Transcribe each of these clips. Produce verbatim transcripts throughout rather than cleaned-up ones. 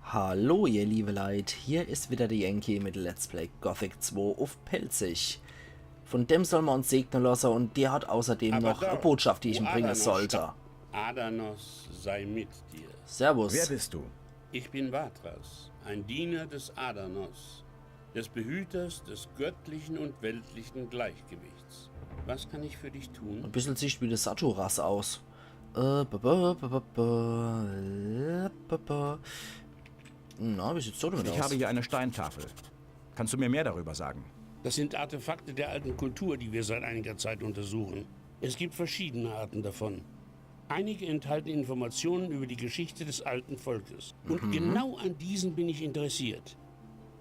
Hallo, ihr liebe Leit, hier is wieder de Yankee mit Let's Play Gothic zwei uff Pälzisch. Von dem soll mer uns segne losse und der hat außerdem noch e Botschaft, die ich ihm bringe sollt. Adanos sei mit dir. Servus. Wer bist du? Ich bin Vatras, ein Diener des Adanos, des Behüters des göttlichen und weltlichen Gleichgewichts. Was kann ich für dich tun? E bissel sieht wie de Saturas aus. Äh, ba, ba, ba, ba, ba, äh, ba, ba. Na, wie sieht's so damit aus? Ich habe hier eine Steintafel. Kannst du mir mehr darüber sagen? Das sind Artefakte der alten Kultur, die wir seit einiger Zeit untersuchen. Es gibt verschiedene Arten davon. Einige enthalten Informationen über die Geschichte des alten Volkes. Und genau an diesen bin ich interessiert.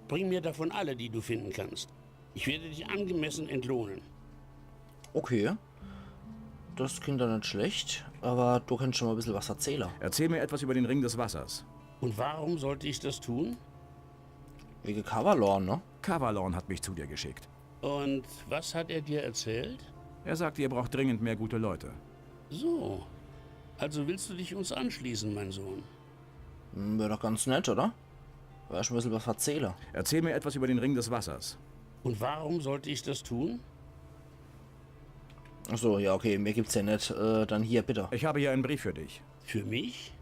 Bring mir davon alle, die du finden kannst. Ich werde dich angemessen entlohnen. Okay. Das klingt doch net schlecht, aber du kannst schon mal e bissel was erzähle. Erzähl mir etwas über den Ring des Wassers. Und warum sollte ich das tun? Wege Cavalorn, ne? Cavalorn hat mich zu dir geschickt. Und was hat er dir erzählt? Er sagte, ihr braucht dringend mehr gute Leute. So. Also willst du dich uns anschließen, mein Sohn? Hm, wär doch ganz nett, oder? Wär schon e bissel was erzähle. Erzähl mir etwas über den Ring des Wassers. Und warum sollte ich das tun? Ach so, ja, okay, mehr gibt's ja net. Äh, dann hier, bitte. Ich habe hier einen Brief für dich. Für mich?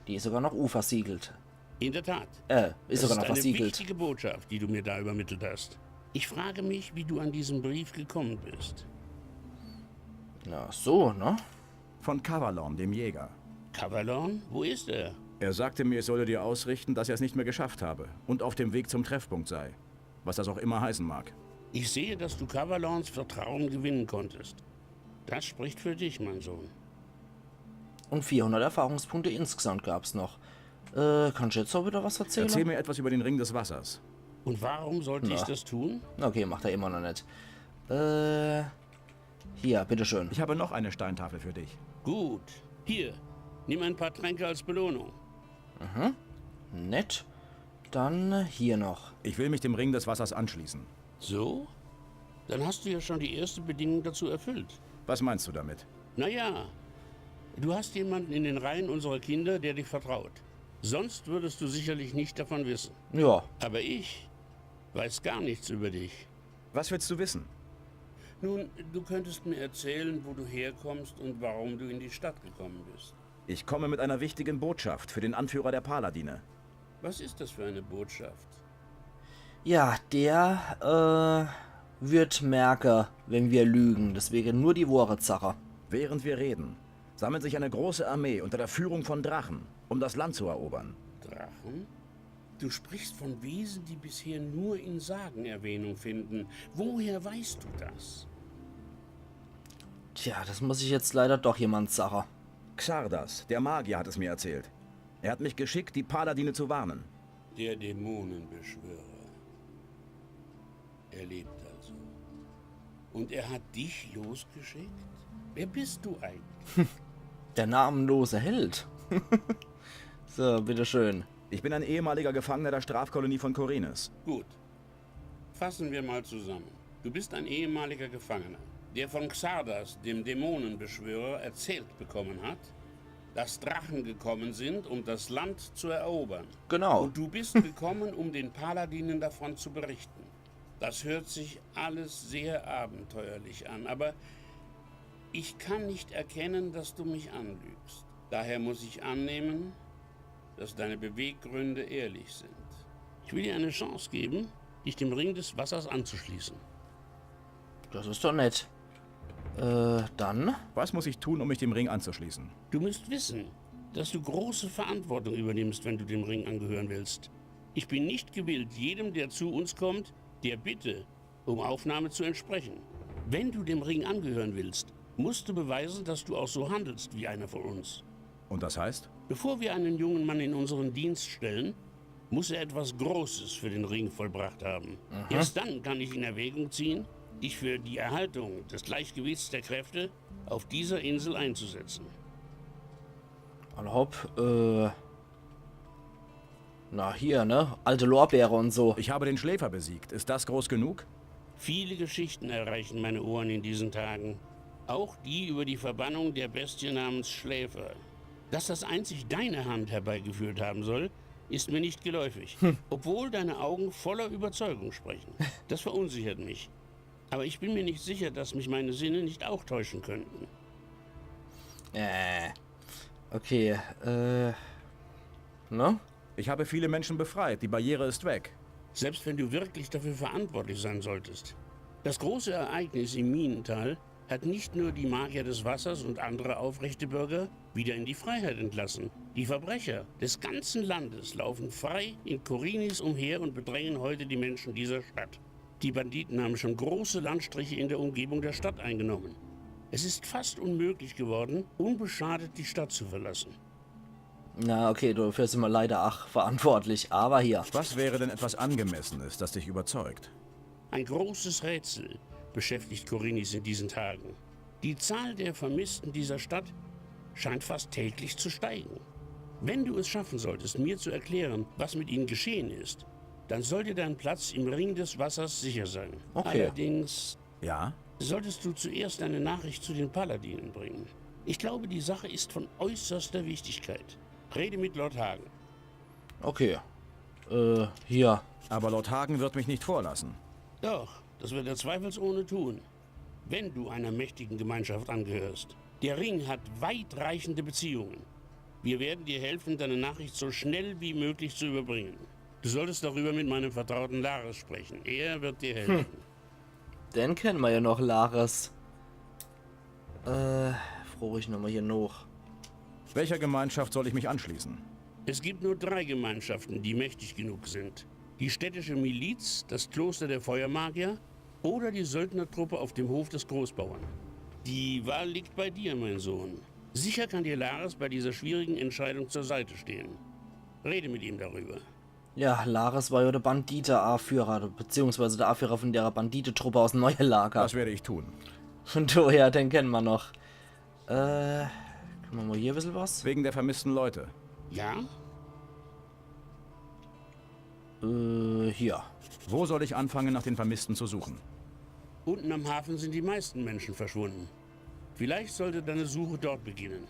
Die is sogar noch U versiegelt. In der Tat. Äh, is sogar noch versiegelt. Das ist eine wichtige Botschaft, die du mir da übermittelt hast. Ich frage mich, wie du an diesen Brief gekommen bist. Na, so, ne? Von Cavalorn, dem Jäger. Cavalorn? Wo ist er? Er sagte mir, ich solle dir ausrichten, dass er es nicht mehr geschafft habe und auf dem Weg zum Treffpunkt sei. Was das auch immer heißen mag. Ich sehe, dass du Cavalorns Vertrauen gewinnen konntest. Das spricht für dich, mein Sohn. Und vierhundert Erfahrungspunkte insgesamt gab's noch. Äh, kannst du jetzt auch wieder was erzähle? Erzähl mir etwas über den Ring des Wassers. Und warum sollte ich das tun? Okay, macht er immer noch net. Äh, hier, bitteschön. Ich habe noch eine Steintafel für dich. Gut. Hier, nimm ein paar Tränke als Belohnung. Mhm. Nett. Dann hier noch. Ich will mich dem Ring des Wassers anschließen. So? Dann hast du ja schon die erste Bedingung dazu erfüllt. Was meinst du damit? Na ja, du hast jemanden in den Reihen unserer Kinder, der dich vertraut. Sonst würdest du sicherlich nicht davon wissen. Ja. Aber ich weiß gar nichts über dich. Was willst du wissen? Nun, du könntest mir erzählen, wo du herkommst und warum du in die Stadt gekommen bist. Ich komme mit einer wichtigen Botschaft für den Anführer der Paladine. Was ist das für eine Botschaft? Ja, der, äh, wird merke, wenn wir lügen. Deswegen nur die Wohrheit sache. Während wir reden, sammelt sich eine große Armee unter der Führung von Drachen, um das Land zu erobern. Drachen? Du sprichst von Wesen, die bisher nur in Sagen Erwähnung finden. Woher weißt du das? Tja, das muss ich jetzt leider doch jemand sache. Xardas, der Magier, hat es mir erzählt. Er hat mich geschickt, die Paladine zu warnen. Der Dämonenbeschwörer. Er lebt also. Und er hat dich losgeschickt? Wer bist du eigentlich? Der namenlose Held. So, bitteschön. Ich bin ein ehemaliger Gefangener der Strafkolonie von Khorinis. Gut. Fassen wir mal zusammen. Du bist ein ehemaliger Gefangener, der von Xardas, dem Dämonenbeschwörer, erzählt bekommen hat, dass Drachen gekommen sind, um das Land zu erobern. Genau. Und du bist gekommen, um den Paladinen davon zu berichten. Das hört sich alles sehr abenteuerlich an, aber ich kann nicht erkennen, dass du mich anlügst. Daher muss ich annehmen, dass deine Beweggründe ehrlich sind. Ich will dir eine Chance geben, dich dem Ring des Wassers anzuschließen. Das is doch nett. Äh, dann? Was muss ich tun, um mich dem Ring anzuschließen? Du musst wissen, dass du große Verantwortung übernimmst, wenn du dem Ring angehören willst. Ich bin nicht gewillt, jedem, der zu uns kommt, der Bitte um Aufnahme zu entsprechen. Wenn du dem Ring angehören willst, musst du beweisen, dass du auch so handelst wie einer von uns. Und das heißt? Bevor wir einen jungen Mann in unseren Dienst stellen, muss er etwas Großes für den Ring vollbracht haben. Aha. Erst dann kann ich in Erwägung ziehen, dich für die Erhaltung des Gleichgewichts der Kräfte auf dieser Insel einzusetzen. Alla hopp, äh. Na, hier, ne? Alte Lorbeere und so. Ich habe den Schläfer besiegt. Ist das groß genug? Viele Geschichten erreichen meine Ohren in diesen Tagen. Auch die über die Verbannung der Bestie namens Schläfer. Dass das einzig deine Hand herbeigeführt haben soll, ist mir nicht geläufig, obwohl deine Augen voller Überzeugung sprechen. Das verunsichert mich. Aber ich bin mir nicht sicher, dass mich meine Sinne nicht auch täuschen könnten. Äh. Okay, äh. Ne? Ich habe viele Menschen befreit, die Barriere ist weg. Selbst wenn du wirklich dafür verantwortlich sein solltest. Das große Ereignis im Minental hat nicht nur die Magier des Wassers und andere aufrechte Bürger wieder in die Freiheit entlassen. Die Verbrecher des ganzen Landes laufen frei in Khorinis umher und bedrängen heute die Menschen dieser Stadt. Die Banditen haben schon große Landstriche in der Umgebung der Stadt eingenommen. Es ist fast unmöglich geworden, unbeschadet die Stadt zu verlassen. Na, okay, dafür sin mer leider ach verantwortlich, aber hier. Was wäre denn etwas Angemessenes, das dich überzeugt? Ein großes Rätsel beschäftigt Khorinis in diesen Tagen. Die Zahl der Vermissten dieser Stadt scheint fast täglich zu steigen. Wenn du es schaffen solltest, mir zu erklären, was mit ihnen geschehen ist, dann sollte dein Platz im Ring des Wassers sicher sein. Okay. Allerdings Ja? solltest du zuerst eine Nachricht zu den Paladinen bringen. Ich glaube, die Sache ist von äußerster Wichtigkeit. Rede mit Lord Hagen. Okay. Äh, hier. Aber Lord Hagen wird mich nicht vorlassen. Doch, das wird er zweifelsohne tun, wenn du einer mächtigen Gemeinschaft angehörst. Der Ring hat weitreichende Beziehungen. Wir werden dir helfen, deine Nachricht so schnell wie möglich zu überbringen. Du solltest darüber mit meinem Vertrauten Lares sprechen. Er wird dir helfen. Den kenne mer ja noch, Lares. Äh, frooch ich nochmal hier noch. Welcher Gemeinschaft soll ich mich anschließen? Es gibt nur drei Gemeinschaften, die mächtig genug sind. Die städtische Miliz, das Kloster der Feuermagier oder die Söldnertruppe auf dem Hof des Großbauern. Die Wahl liegt bei dir, mein Sohn. Sicher kann dir Lares bei dieser schwierigen Entscheidung zur Seite stehen. Rede mit ihm darüber. Ja, Lares war ja der Bandite-Aführer, beziehungsweise der Aführer von der Bandite-Truppe aus dem neue Lager. Das werde ich tun. Von daher, den kenne mer noch. Äh, kenne mer mal hier e bissel was? Wegen der vermissten Leute. Ja? Äh, hier. Wo soll ich anfangen, nach den Vermissten zu suchen? Unten am Hafen sind die meisten Menschen verschwunden. Vielleicht sollte deine Suche dort beginnen.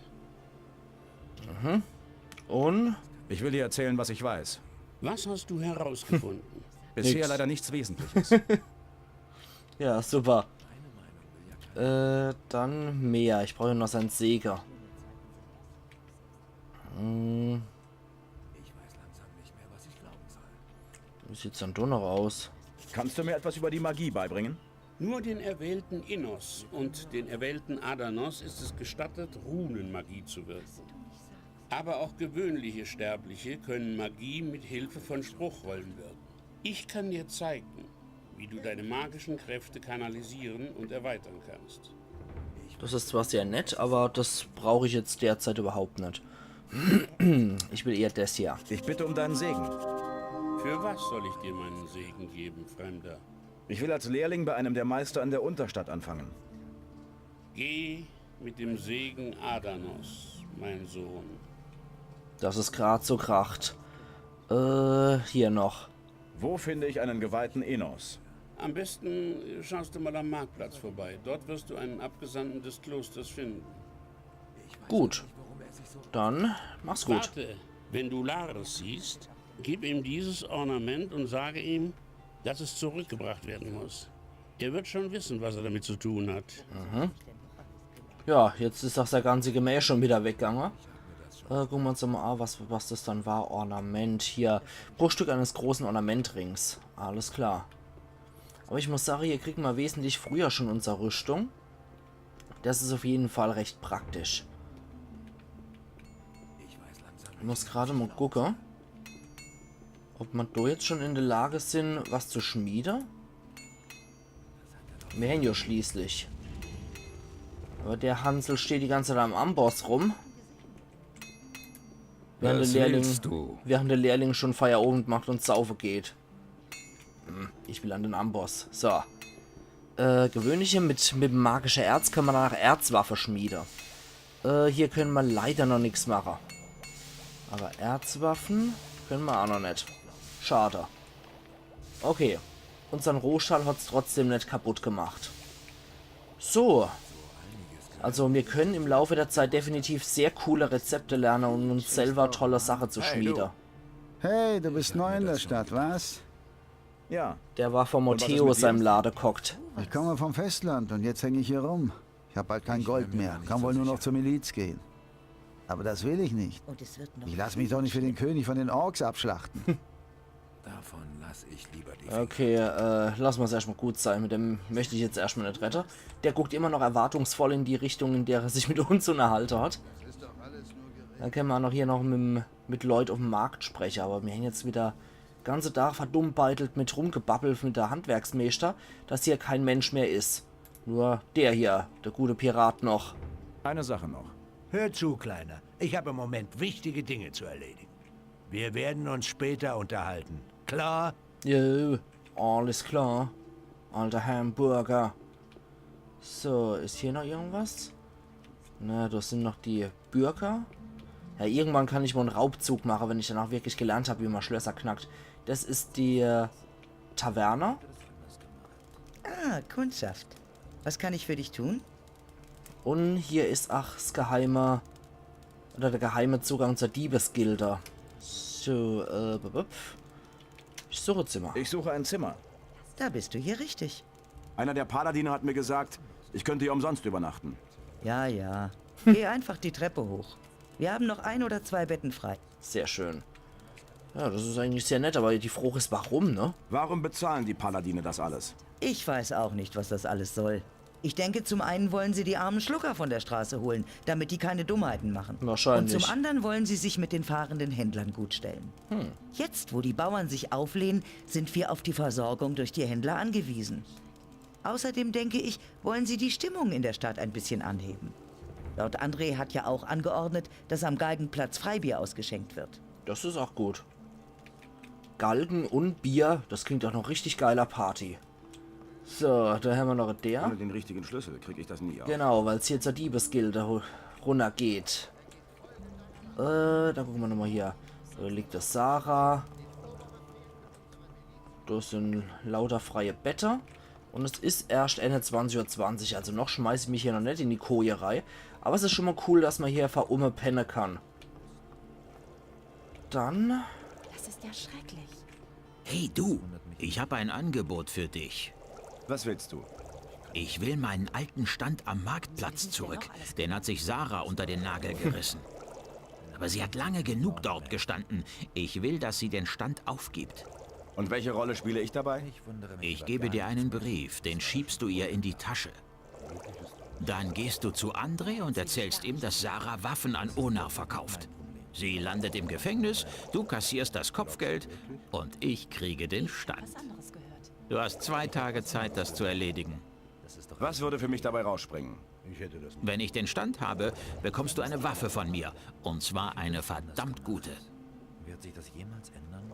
Und? Ich will dir erzählen, was ich weiß. Was hast du herausgefunden? Bisher Nix. Leider nichts Wesentliches. Ja, super. Äh, dann mehr. Ich brauche noch sein Säge. Hm. Wie sieht's dann do noch aus? Kannst du mir etwas über die Magie beibringen? Nur den erwählten Innos und den erwählten Adanos ist es gestattet, Runenmagie zu wirken. Aber auch gewöhnliche Sterbliche können Magie mit Hilfe von Spruchrollen wirken. Ich kann dir zeigen, wie du deine magischen Kräfte kanalisieren und erweitern kannst. Das ist zwar sehr nett, aber das brauche ich jetzt derzeit überhaupt nicht. Ich will eher das hier. Ich bitte um deinen Segen. Für was soll ich dir meinen Segen geben, Fremder? Ich will als Lehrling bei einem der Meister in der Unterstadt anfangen. Geh mit dem Segen Adanos, mein Sohn. Dass es grad so kracht. Äh, hier noch. Wo finde ich einen geweihten Innos? Am besten schaust du mal am Marktplatz vorbei. Dort wirst du einen Abgesandten des Klosters finden. Gut. Dann mach's gut. Warte, wenn du Lares siehst, gib ihm dieses Ornament und sage ihm, dass es zurückgebracht werden muss. Er wird schon wissen, was er damit zu tun hat. Ja, jetzt is auch der ganze Gemäh schon wieder weggegangen. Äh, gucke mer uns mal an, was, was das dann war. Ornament hier. Bruchstück eines großen Ornamentrings. Alles klar. Aber ich muss sagen, hier kriegen wir wesentlich früher schon unsere Rüstung. Das ist auf jeden Fall recht praktisch. Ich muss gerade mal gucken, ob wir da jetzt schon in der Lage sind, was zu schmieden. Wir haben ja schließlich. Aber der Hansel steht die ganze Zeit am Amboss rum. Während der Lehrling, Du? während der Lehrling schon Feierabend macht und saufen geht. Hm, ich will an den Amboss. So. Äh, gewöhnliche mit, mit magischer Erz können wir danach Erzwaffe schmieden. Äh, hier können wir leider noch nichts machen. Aber Erzwaffen können wir auch noch nicht. Schade. Okay. Unseren Rohschal hat's trotzdem nicht kaputt gemacht. So. Also, mir können im Laufe der Zeit definitiv sehr coole Rezepte lernen und uns selber tolle Sachen zu schmieden. Hey, du bist neu in der Stadt, was? Ja, Der war vor Matteo seinem Lade gehockt. Ich komme vom Festland und jetzt hänge ich hier rum. Ich habe bald kein Gold mehr, kann wohl nur noch zur Miliz gehen. Aber das will ich nicht. Und es wird noch Ich lasse mich doch nicht für den König von den Orks abschlachten. Davon lass ich lieber die Finger. Okay, äh, lass mal's erstmal gut sein. Mit dem möchte ich jetzt erstmal nicht reden. Der guckt immer noch erwartungsvoll in die Richtung, in der er sich mit uns unterhalten hat. Dann können wir noch hier noch mit, mit Leuten auf dem Markt sprechen, aber mir hängen jetzt wieder ganze Tag verdummbeitelt mit Rumgebabbel mit der Handwerksmeister, dass hier kein Mensch mehr ist. Nur der hier, der gute Pirat noch. Eine Sache noch. Hör zu, Kleiner. Ich habe im Moment wichtige Dinge zu erledigen. Wir werden uns später unterhalten. Klar? Jo, alles klar. Alter Hamburger. So, ist hier noch irgendwas? Na, das sind noch die Bürger. Ja, irgendwann kann ich mal einen Raubzug machen, wenn ich danach wirklich gelernt habe, wie man Schlösser knackt. Das ist die äh, Taverne. Ah, Kundschaft. Was kann ich für dich tun? Und hier ist ach das geheime, oder der geheime Zugang zur Diebesgilde. So, äh, bup, bup. Ich suche Zimmer. Ich suche ein Zimmer. Da bist du hier richtig. Einer der Paladine hat mir gesagt, ich könnte hier umsonst übernachten. Ja, ja. Geh einfach die Treppe hoch. Wir haben noch ein oder zwei Betten frei. Sehr schön. Ja, das ist eigentlich sehr nett, aber die Frage ist, warum, ne? Warum bezahlen die Paladine das alles? Ich weiß auch nicht, was das alles soll. Ich denke, zum einen wollen sie die armen Schlucker von der Straße holen, damit die keine Dummheiten machen. Wahrscheinlich. Und zum anderen wollen sie sich mit den fahrenden Händlern gutstellen. Jetzt, wo die Bauern sich auflehnen, sind wir auf die Versorgung durch die Händler angewiesen. Außerdem, denke ich, wollen sie die Stimmung in der Stadt ein bisschen anheben. Lord André hat ja auch angeordnet, dass am Galgenplatz Freibier ausgeschenkt wird. Das ist auch gut. Galgen und Bier, das klingt doch noch richtig geiler Party. So, da haben wir noch der. Ohne den richtigen Schlüssel kriege ich das nie auf. Genau, weil's hier zur Diebesgilde ru- runtergeht. Äh, da gucken wir nochmal hier. Da liegt das Sarah. Das sind lauter freie Better. Und es ist erst einundzwanzig Uhr zwanzig, also noch schmeiß ich mich hier noch nicht in die Koje rei. Aber es ist schon mal cool, dass man hier verumme penne kann. Dann. Das ist ja schrecklich. Hey du, ich habe ein Angebot für dich. Was willst du? Ich will meinen alten Stand am Marktplatz zurück. Den hat sich Sarah unter den Nagel gerissen. Aber sie hat lange genug dort gestanden. Ich will, dass sie den Stand aufgibt. Und welche Rolle spiele ich dabei? Ich gebe dir einen Brief, den schiebst du ihr in die Tasche. Dann gehst du zu André und erzählst ihm, dass Sarah Waffen an Onar verkauft. Sie landet im Gefängnis, du kassierst das Kopfgeld und ich kriege den Stand. Was anderes gehört. Du hast zwei Tage Zeit, das zu erledigen. Was würde für mich dabei rausspringen? Wenn ich den Stand habe, bekommst du eine Waffe von mir. Und zwar eine verdammt gute. Wird sich das jemals ändern?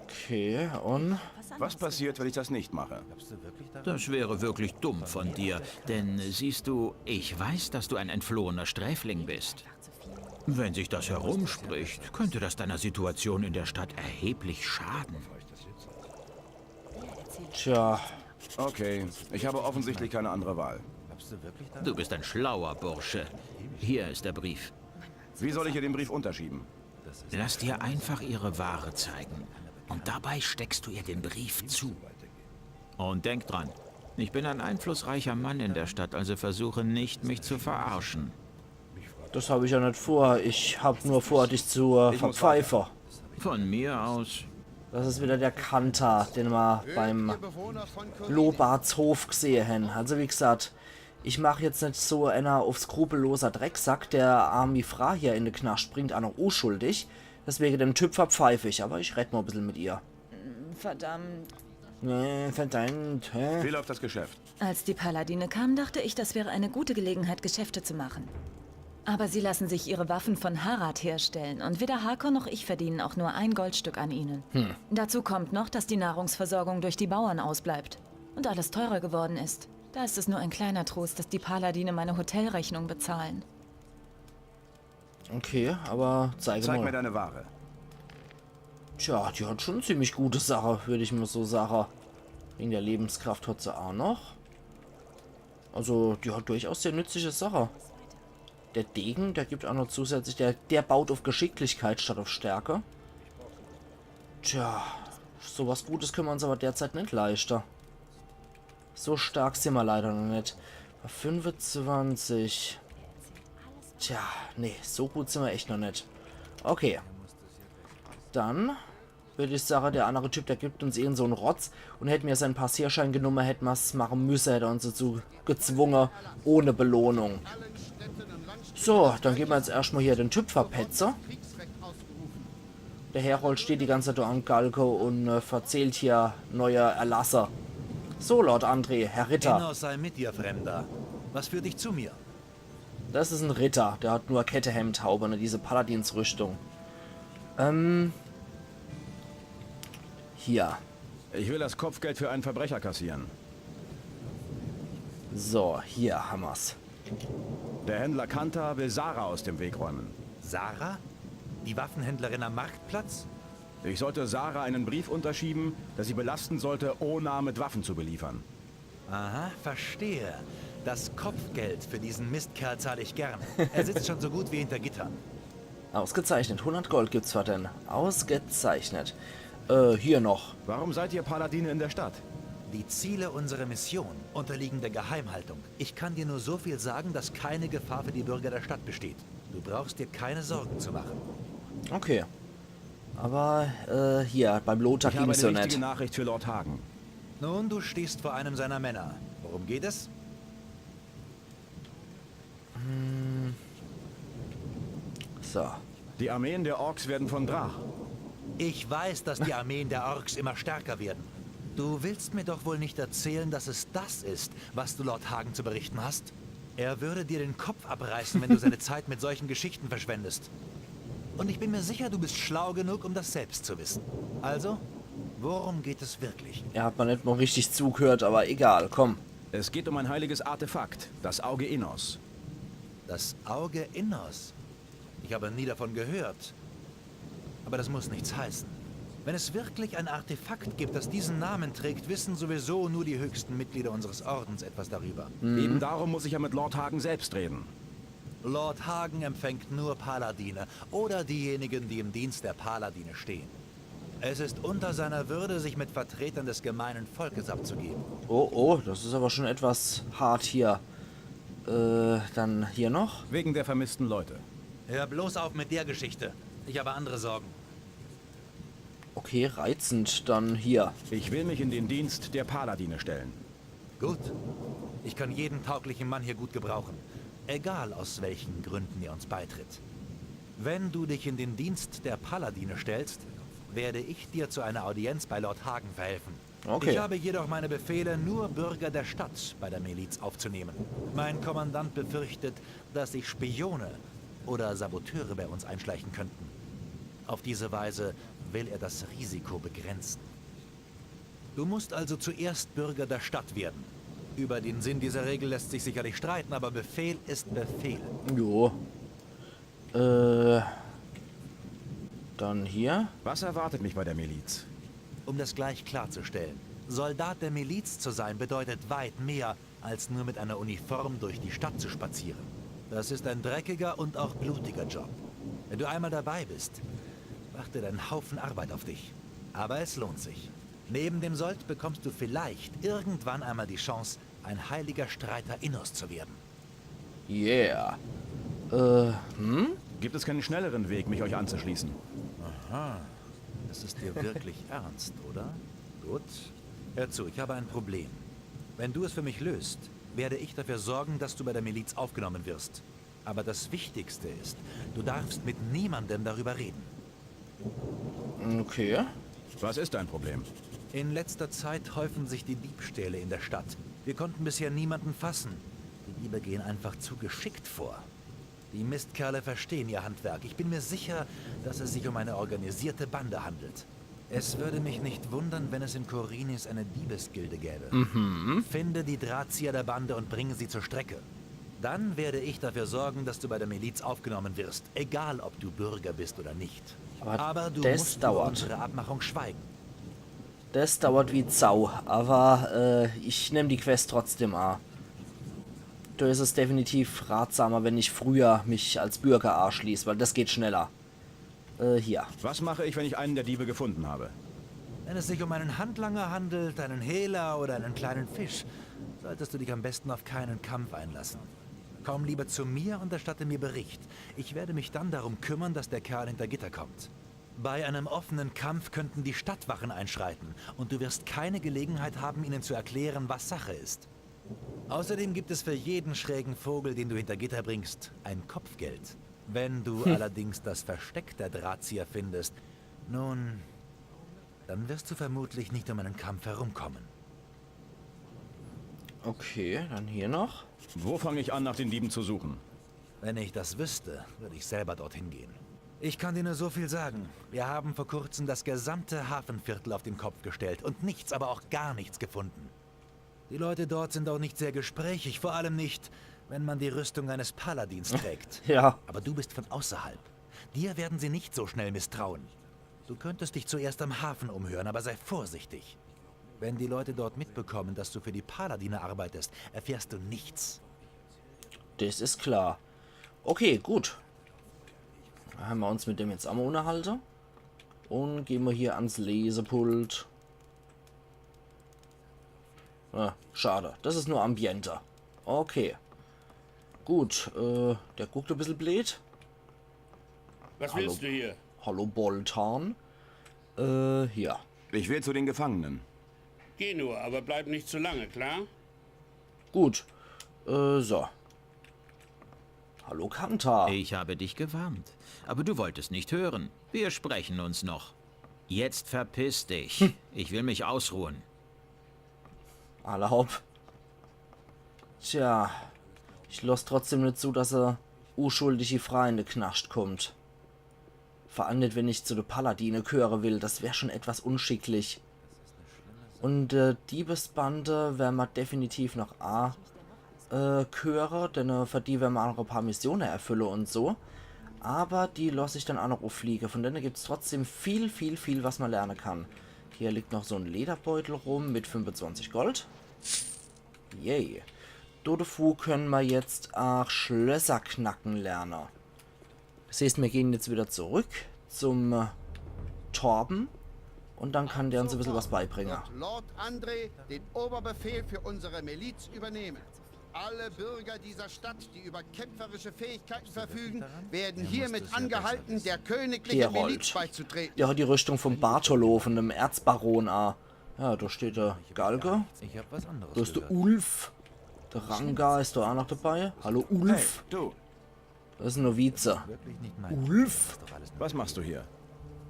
Okay, und? Was passiert, wenn ich das nicht mache? Glaubst du wirklich daran? Das wäre wirklich dumm von dir, denn siehst du, ich weiß, dass du ein entflohener Sträfling bist. Wenn sich das herumspricht, könnte das deiner Situation in der Stadt erheblich schaden. Tja, Okay, ich habe offensichtlich keine andere Wahl. Glaubst du wirklich daran? Du bist ein schlauer Bursche. Hier ist der Brief. Wie soll ich ihr den Brief unterschieben? Lass dir einfach ihre Ware zeigen. Und dabei steckst du ihr den Brief zu. Und denk dran, ich bin ein einflussreicher Mann in der Stadt, also versuche nicht, mich zu verarschen. Das habe ich ja nicht vor. Ich habe nur vor, dich zu äh, Ich muss verpfeifen. Von mir aus. Das ist wieder der Kanter, den wir beim Lobarts Hof gesehen haben. Also wie gesagt, ich mache jetzt nicht so einer auf skrupelloser Drecksack, der armi Fraa hier in de Knast bringt, auch noch unschuldig. Deswegen den Typ verpfeife ich, aber ich rede mal ein bisschen mit ihr. Verdammt. Nee, verdammt, hä? Wie läuft das Geschäft? Als die Paladine kamen, dachte ich, das wäre eine gute Gelegenheit, Geschäfte zu machen. Aber sie lassen sich ihre Waffen von Harad herstellen und weder Harkon noch ich verdienen auch nur ein Goldstück an ihnen. Dazu kommt noch, dass die Nahrungsversorgung durch die Bauern ausbleibt und alles teurer geworden ist. Da ist es nur ein kleiner Trost, dass die Paladine meine Hotelrechnung bezahlen. Okay, aber zeige Zeig mal. Mir deine Ware. Tja, die hat schon ziemlich gute Sache, würde ich mal so sagen. Wegen der Lebenskraft hat sie auch noch. Also, die hat durchaus sehr nützliche Sache. Der Degen, der gibt auch noch zusätzlich, der, der baut auf Geschicklichkeit statt auf Stärke. Tja, so was Gutes können wir uns aber derzeit net leischte. So stark sind wir leider noch net. Bei fünfundzwanzig. Tja, nee, so gut sind wir echt noch net. Okay. Dann würd ich sage, der andere Typ, der gibt uns irgend so en Rotz, und hätt mir sein Passierschein genumme, hätt mer's mache müsse, hätt er uns dazu gezwunge, ohne Belohnung. So, dann gehen wir jetzt erstmal hier den Typ verpetze. Der Herold steht die ganze Zeit da am Galge und äh, verzählt hier neue Erlasse. So, Lord André, Herr Ritter. Innos sei mit dir, Fremder. Was führt dich zu mir? Das is en Ritter, der hat nur Kettehemd, Haube, ne, diese Paladinsrüstung. Ähm. Hier. Ich will das Kopfgeld für einen Verbrecher kassieren. So, hier hammer's. Der Händler Kanta will Sarah aus dem Weg räumen. Sarah? Die Waffenhändlerin am Marktplatz? Ich sollte Sarah einen Brief unterschieben, der sie belasten sollte, Onar mit Waffen zu beliefern. Aha, verstehe. Das Kopfgeld für diesen Mistkerl zahle ich gern. Er sitzt schon so gut wie hinter Gittern. Ausgezeichnet. Hundert Gold gibt's für den. Ausgezeichnet. Äh, hier noch. Warum seid ihr Paladine in der Stadt? Die Ziele unserer Mission unterliegen der Geheimhaltung. Ich kann dir nur so viel sagen, dass keine Gefahr für die Bürger der Stadt besteht. Du brauchst dir keine Sorgen zu machen. Okay. Aber äh, hier, beim Lothar Ich habe ging's eine ja wichtige net. Nachricht für Lord Hagen. Nun, du stehst vor einem seiner Männer. Worum geht es? So. Die Armeen der Orks werden von Drach. Ich weiß, dass die Armeen der Orks immer stärker werden. Du willst mir doch wohl nicht erzählen, dass es das ist, was du Lord Hagen zu berichten hast? Er würde dir den Kopf abreißen, wenn du seine Zeit mit solchen Geschichten verschwendest. Und ich bin mir sicher, du bist schlau genug, um das selbst zu wissen. Also, worum geht es wirklich? Er hat mir net mal richtig zugehört, aber egal, komm. Es geht um ein heiliges Artefakt, das Auge Innos. Das Auge Innos? Ich habe nie davon gehört. Aber das muss nichts heißen. Wenn es wirklich ein Artefakt gibt, das diesen Namen trägt, wissen sowieso nur die höchsten Mitglieder unseres Ordens etwas darüber. Eben darum muss ich ja mit Lord Hagen selbst reden. Lord Hagen empfängt nur Paladine oder diejenigen, die im Dienst der Paladine stehen. Es ist unter seiner Würde, sich mit Vertretern des gemeinen Volkes abzugeben. Oh, oh, das is aber schon etwas hart hier. Äh, dann hier noch. Wegen der vermissten Leute. Hör bloß auf mit der Geschichte. Ich habe andere Sorgen. Okay, reizend. Dann hier. Ich will mich in den Dienst der Paladine stellen. Gut. Ich kann jeden tauglichen Mann hier gut gebrauchen. Egal, aus welchen Gründen er uns beitritt. Wenn du dich in den Dienst der Paladine stellst, werde ich dir zu einer Audienz bei Lord Hagen verhelfen. Okay. Ich habe jedoch meine Befehle, nur Bürger der Stadt bei der Miliz aufzunehmen. Mein Kommandant befürchtet, dass sich Spione oder Saboteure bei uns einschleichen könnten. Auf diese Weise will er das Risiko begrenzen. Du musst also zuerst Bürger der Stadt werden. Über den Sinn dieser Regel lässt sich sicherlich streiten, aber Befehl ist Befehl. Jo. Äh. Dann hier. Was erwartet mich bei der Miliz? Um das gleich klarzustellen, Soldat der Miliz zu sein bedeutet weit mehr, als nur mit einer Uniform durch die Stadt zu spazieren. Das ist ein dreckiger und auch blutiger Job. Wenn du einmal dabei bist, wartet ein Haufen Arbeit auf dich. Aber es lohnt sich. Neben dem Sold bekommst du vielleicht irgendwann einmal die Chance, ein heiliger Streiter Innos zu werden. Yeah. Äh, hm? Gibt es keinen schnelleren Weg, mich euch anzuschließen? Das ist dir wirklich ernst, oder? Gut. Hör zu, ich habe ein Problem. Wenn du es für mich löst, werde ich dafür sorgen, dass du bei der Miliz aufgenommen wirst. Aber das Wichtigste ist, du darfst mit niemandem darüber reden. Okay. Was ist dein Problem? In letzter Zeit häufen sich die Diebstähle in der Stadt. Wir konnten bisher niemanden fassen. Die Diebe gehen einfach zu geschickt vor. Die Mistkerle verstehen ihr Handwerk. Ich bin mir sicher, dass es sich um eine organisierte Bande handelt. Es würde mich nicht wundern, wenn es in Khorinis eine Diebesgilde gäbe. Finde die Drahtzieher der Bande und bringe sie zur Strecke. Dann werde ich dafür sorgen, dass du bei der Miliz aufgenommen wirst, egal ob du Bürger bist oder nicht. Aber Aber du das musst dauert. über unsere Abmachung schweigen. Das dauert wie Sau, aber äh, ich nemm die Quest trotzdem a. Da is es definitiv ratsamer, wenn ich früher mich als Bürger anschließ, weil das geht schneller. Äh, hier. Was mache ich, wenn ich einen der Diebe gefunden habe? Wenn es sich um einen Handlanger handelt, einen Hehler oder einen kleinen Fisch, solltest du dich am besten auf keinen Kampf einlassen. Komm lieber zu mir und erstatte mir Bericht. Ich werde mich dann darum kümmern, dass der Kerl hinter Gitter kommt. Bei einem offenen Kampf könnten die Stadtwachen einschreiten und du wirst keine Gelegenheit haben, ihnen zu erklären, was Sache ist. Außerdem gibt es für jeden schrägen Vogel, den du hinter Gitter bringst, ein Kopfgeld. Wenn du allerdings das Versteck der Drahtzieher findest, nun, dann wirst du vermutlich nicht um einen Kampf herumkommen. Okay, dann hier noch. Wo fange ich an, nach den Dieben zu suchen? Wenn ich das wüsste, würde ich selber dorthin gehen. Ich kann dir nur so viel sagen. Wir haben vor kurzem das gesamte Hafenviertel auf den Kopf gestellt und nichts, aber auch gar nichts gefunden. Die Leute dort sind auch nicht sehr gesprächig, vor allem nicht, wenn man die Rüstung eines Paladins trägt. Ja. Aber du bist von außerhalb. Dir werden sie nicht so schnell misstrauen. Du könntest dich zuerst am Hafen umhören, aber sei vorsichtig. Wenn die Leute dort mitbekommen, dass du für die Paladine arbeitest, erfährst du nichts. Das is klar. Okay, gut. Dann haben wir uns mit dem jetzt einmal unterhalte. Und gehen wir hier ans Lesepult. Ah, schade. Das is nur Ambiente. Okay. Gut, äh, der guckt e bissel bleed. Was willst du hier? Hallo, Boltan. Äh, hier. Ich will zu den Gefangenen. Geh nur, aber bleib nicht zu lange, klar? Gut. Äh, so. Hallo, Kanta. Ich habe dich gewarnt, aber du wolltest nicht hören. Wir sprechen uns noch. Jetzt verpiss dich. Ich will mich ausruhen. Alla hopp. Tja, ich loss trotzdem net zu, dass e uschuldige Fraa in de Knascht kommt. Vor allem net, wenn ich zu de Paladine gehöre will. Das wär schon etwas unschicklich. Und äh, Diebesbande wär ma definitiv noch a äh, gehöre, denn äh, für die wär ma auch noch e paar Missione erfülle und so. Aber die loss ich dann auch noch uffliege. Von denne gibt's trotzdem viel, viel, viel, was ma lerne kann. Hier liegt noch so en Lederbeutel rum mit fünfundzwanzig Gold. Yay. Dodefu können ma jetzt auch Schlösser knacken lerne. Das heißt, wir gehen jetzt wieder zurück zum äh, Torben und dann kann der uns e bissel was beibringen. Wird Lord André den Oberbefehl für unsere Miliz übernehmen. Alle Bürger dieser Stadt, die über kämpferische Fähigkeiten verfügen, werden hiermit angehalten, der königlichen Gerold. Miliz beizutreten. Der hat die Rüstung vom Bartolo, von dem Erzbaron a. Ja, da steht der Galge. Ich habe was anderes Da is der gehört. Ulf. Der Ranga is da auch noch dabei. Hallo, Ulf. Du, Das is ein Novize. Wirklich nicht mein. Ulf. Doch alles nur was machst du hier?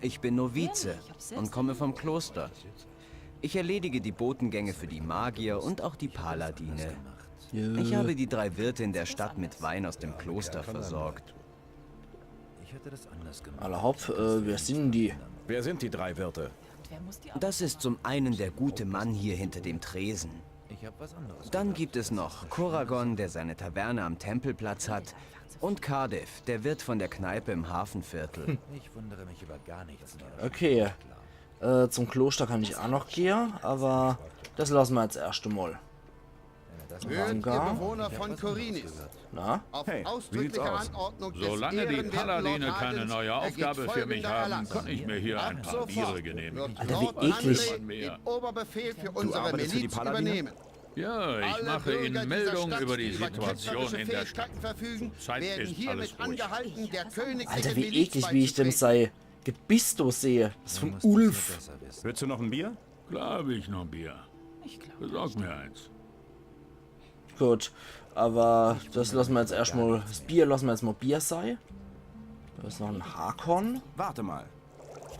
Ich bin Novize und komme vom Kloster. Ich erledige die Botengänge für die Magier und auch die Paladine. Ich habe die drei Wirte in der Stadt mit Wein aus dem Kloster versorgt. Ich hätte das anders gemacht. Alla hopp, äh, wer sind die? Wer sind die drei Wirte? Das ist zum einen der gute Mann hier hinter dem Tresen. Ich habe was anderes. Dann gibt es noch Koragon, der seine Taverne am Tempelplatz hat, und Cardiff, der Wirt von der Kneipe im Hafenviertel. Ich wundere mich über gar nichts mehr. Okay. Äh, zum Kloster kann ich auch noch gehen, aber das lassen wir jetzt erst einmal. Hört, ihr Bewohner von Khorinis. Na? Auf Hey, wie sieht's ausdrückliche aus? Anordnung Solange des die ehrenwerten Paladine Lord keine Hardens neue ergeht Aufgabe für mich folgender haben, Erlass. kann ich mir hier ein Ab paar Biere sofort genehmigen. wird Alter, wie Lord eklig. André den Oberbefehl für unsere arbeitest für die Miliz Paladine? Übernehmen. Ja, ich Alle mache Bürger Ihnen dieser Meldung Stadt, über die die über Situation kämpferische in der Fähigkeiten Stadt. Verfügen, Zurzeit werden ist hiermit alles ruhig. Angehalten, der königlichen Alter, wie Miliz eklig, wie ich dem beizutreten. Sei Gebiss do sehe. Das is vom Ulf. Willst du noch ein Bier? Klar hab ich noch ein Bier. Besorg mir eins. Gut, aber das lassen wir jetzt erstmal, das Bier lassen wir jetzt mal Bier sei. Da ist noch ein Hakon. Warte mal.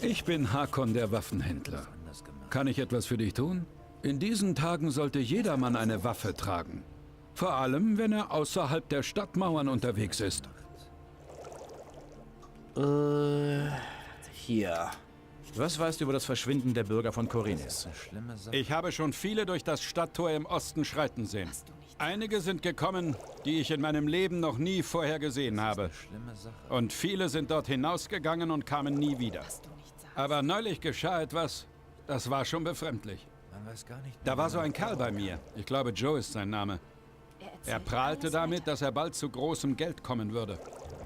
Ich bin Hakon der Waffenhändler. Kann ich etwas für dich tun? In diesen Tagen sollte jedermann eine Waffe tragen. Vor allem, wenn er außerhalb der Stadtmauern unterwegs ist. Äh, hier. Was weißt du über das Verschwinden der Bürger von Khorinis? Ich habe schon viele durch das Stadttor im Osten schreiten sehen. Einige sind gekommen, die ich in meinem Leben noch nie vorher gesehen habe. Und viele sind dort hinausgegangen und kamen nie wieder. Aber neulich geschah etwas, das war schon befremdlich. Man weiß gar nicht Da mehr, war wie so man ein Kerl bei mir. Ich glaube, Joe ist sein Name. Er prahlte damit, dass er bald zu großem Geld kommen würde.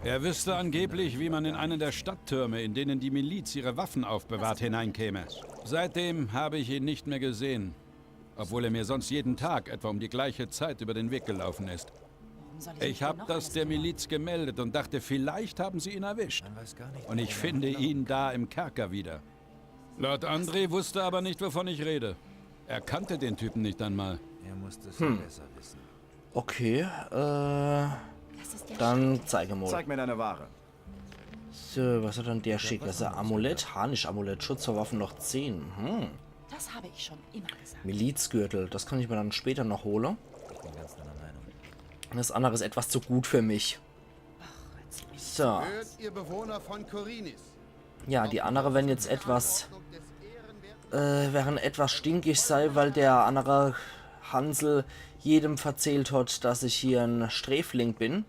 Er wüsste angeblich, wie man in einen der Stadttürme, in denen die Miliz ihre Waffen aufbewahrt, hineinkäme. Seitdem habe ich ihn nicht mehr gesehen, obwohl er mir sonst jeden Tag etwa um die gleiche Zeit über den Weg gelaufen ist. Ich habe das der Miliz gemeldet und dachte, vielleicht haben sie ihn erwischt. Und ich finde ihn da im Kerker wieder. Lord André wusste aber nicht, wovon ich rede. Er kannte den Typen nicht einmal. Er musste es besser wissen. Okay, äh, dann zeige mal. Zeig mir deine Ware. So, was hat dann der Schick? Also Amulett, Harnisch-Amulett, Schutz vor Waffen noch zehn. Hm. Das habe ich schon immer gesagt. Milizgürtel, das kann ich mir dann später noch holen. Ich bin ganz deiner Meinung. Das andere ist etwas zu gut für mich. So, Hört, ihr Bewohner von Korinis. Ja, die andere werden jetzt etwas, äh, werden etwas stinkig sei, weil der andere Hansel jedem verzählt hat, dass ich hier en Sträfling bin.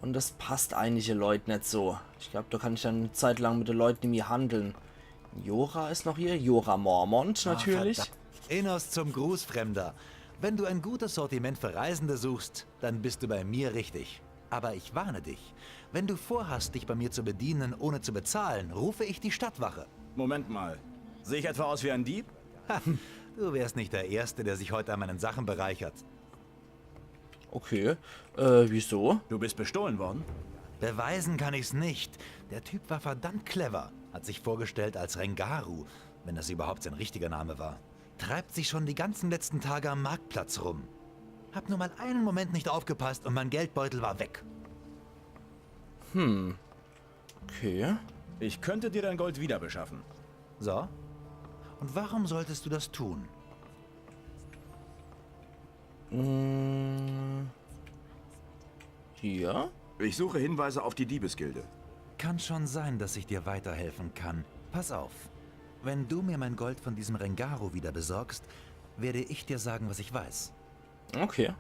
Und das passt einige Leute nicht so. Ich glaub, da kann ich dann eine Zeit lang mit den Leuten irgendwie handeln. Jora ist noch hier. Jora Mormont natürlich. Innos zum Gruß, Fremder. Wenn du ein gutes Sortiment für Reisende suchst, dann bist du bei mir richtig. Aber ich warne dich. Wenn du vorhast, dich bei mir zu bedienen, ohne zu bezahlen, rufe ich die Stadtwache. Moment mal. Sehe ich etwa aus wie ein Dieb? Du wärst nicht der Erste, der sich heute an meinen Sachen bereichert. Okay. Äh, wieso? Du bist bestohlen worden? Beweisen kann ich's nicht. Der Typ war verdammt clever. Hat sich vorgestellt als Rengaru, wenn das überhaupt sein richtiger Name war. Treibt sich schon die ganzen letzten Tage am Marktplatz rum. Hab nur mal einen Moment nicht aufgepasst und mein Geldbeutel war weg. Okay. Ich könnte dir dein Gold wieder beschaffen. So? Und warum solltest du das tun? Mm, hier? Ich suche Hinweise auf die Diebesgilde. Kann schon sein, dass ich dir weiterhelfen kann. Pass auf. Wenn du mir mein Gold von diesem Rengaru wieder besorgst, werde ich dir sagen, was ich weiß. Okay.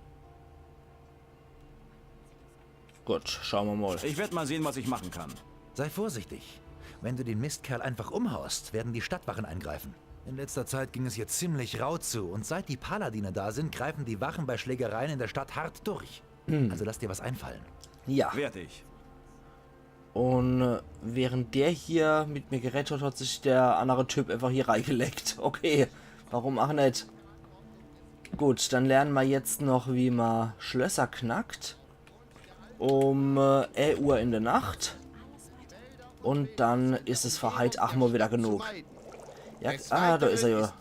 Gut, schauen wir mal. Ich werde mal sehen, was ich machen kann. Sei vorsichtig. Wenn du den Mistkerl einfach umhaust, werden die Stadtwachen eingreifen. In letzter Zeit ging es hier ziemlich rau zu und seit die Paladine da sind, greifen die Wachen bei Schlägereien in der Stadt hart durch. Also lass dir was einfallen. Ja. Werd ich. Und äh, während der hier mit mir geredet hat, hat sich der andere Typ einfach hier reingelegt. Okay, warum auch nicht? Gut, dann lernen wir jetzt noch, wie man Schlösser knackt. Um äh, elf Uhr in der Nacht. Und dann ist es für heit ach mal wieder genug. Ja, ah, da ist er ja.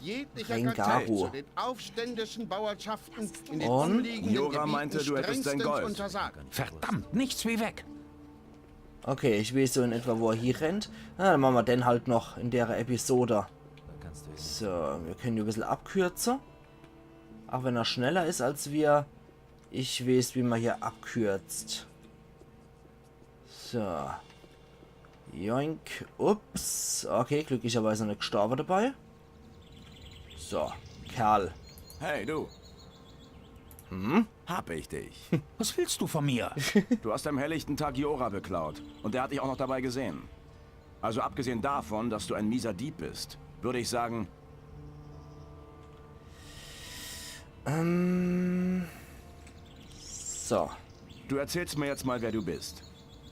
Rengaru. Den aufständischen Bauerschaften in den Und? umliegenden Jora meinte, du hättest sein Gold. Untersagt. Verdammt, nichts wie weg! Okay, ich weiß so in etwa, wo er hier rennt. Na, dann machen wir den halt noch in der Episode. So, wir können hier ein bisschen abkürzen. Auch wenn er schneller ist als wir. Ich weiß, wie man hier abkürzt. So. Joink. Ups. Okay, glücklicherweise nicht gestorben dabei. So, Kerl. Hey, du. Hm? Hab ich dich. Was willst du von mir? Du hast am helllichten Tag Jora beklaut. Und er hat dich auch noch dabei gesehen. Also abgesehen davon, dass du ein mieser Dieb bist, würde ich sagen, Ähm. So. Du erzählst mir jetzt mal, wer du bist.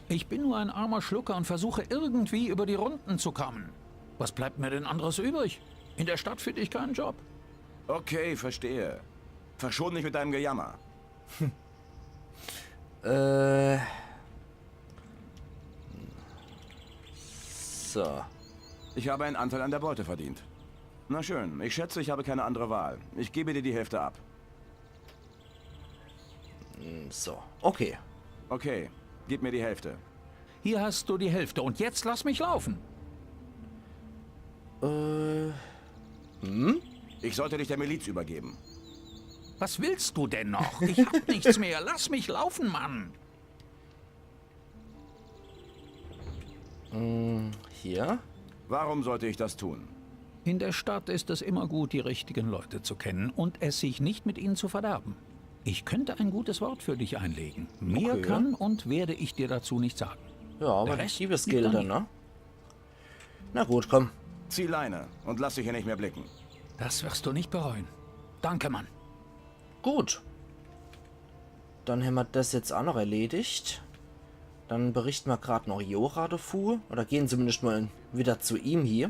Ich bin nur ein armer Schlucker und versuche irgendwie über die Runden zu kommen. Was bleibt mir denn anderes übrig? In der Stadt finde ich keinen Job. Okay, verstehe. Verschon mich mit deinem Gejammer. Äh. So. Ich habe einen Anteil an der Beute verdient. Na schön, ich schätze, ich habe keine andere Wahl. Ich gebe dir die Hälfte ab. So. Okay. Okay, gib mir die Hälfte. Hier hast du die Hälfte und jetzt lass mich laufen. Äh. Hm? Ich sollte dich der Miliz übergeben. Was willst du denn noch? Ich hab nichts mehr. Lass mich laufen, Mann. Hm, hier? Warum sollte ich das tun? In der Stadt ist es immer gut, die richtigen Leute zu kennen und es sich nicht mit ihnen zu verderben. Ich könnte ein gutes Wort für dich einlegen. Mehr Okay. Kann und werde ich dir dazu nicht sagen. Ja, aber Der die Rest Diebesgilde, liegt an ne? Na gut, komm. Zieh Leine und lass dich hier nicht mehr blicken. Das wirst du nicht bereuen. Danke, Mann. Gut. Dann hämmer des jetzt aa noch erledigt. Dann berichte mer grad noch Jora devu. Oder gehn zumindescht mol widder zu ihm hie.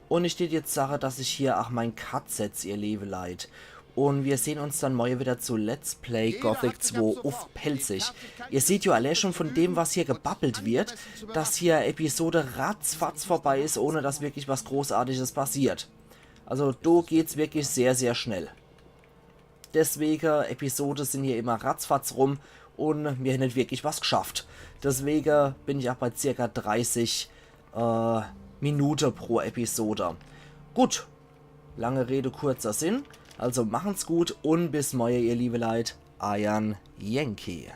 Un ich dät jetzt sage, dass ich hier aa mein Cut setz, ihr lewe Leit. Un mir sehn uns dann morje widder zu Let's Play Gothic zwei uff Pälzisch. Ihr seht jo allee schun vun dem, was hier gebabbelt werd, dass hier Episode ratzfatz vorbei is, ohne dass wirklich was Großartiges passiert. Also do geht's wirklich sehr, sehr schnell. Deswege, Episode sin hier immer ratzfatz rum un mir hän net wirklich was gschafft. Deswege bin ich aa bei circa dreißig äh, Minute pro Episode. Gut, lange Rede, kurzer Sinn. Also machen's gut un bis morje, ihr lewe Leit. Eier Yankee.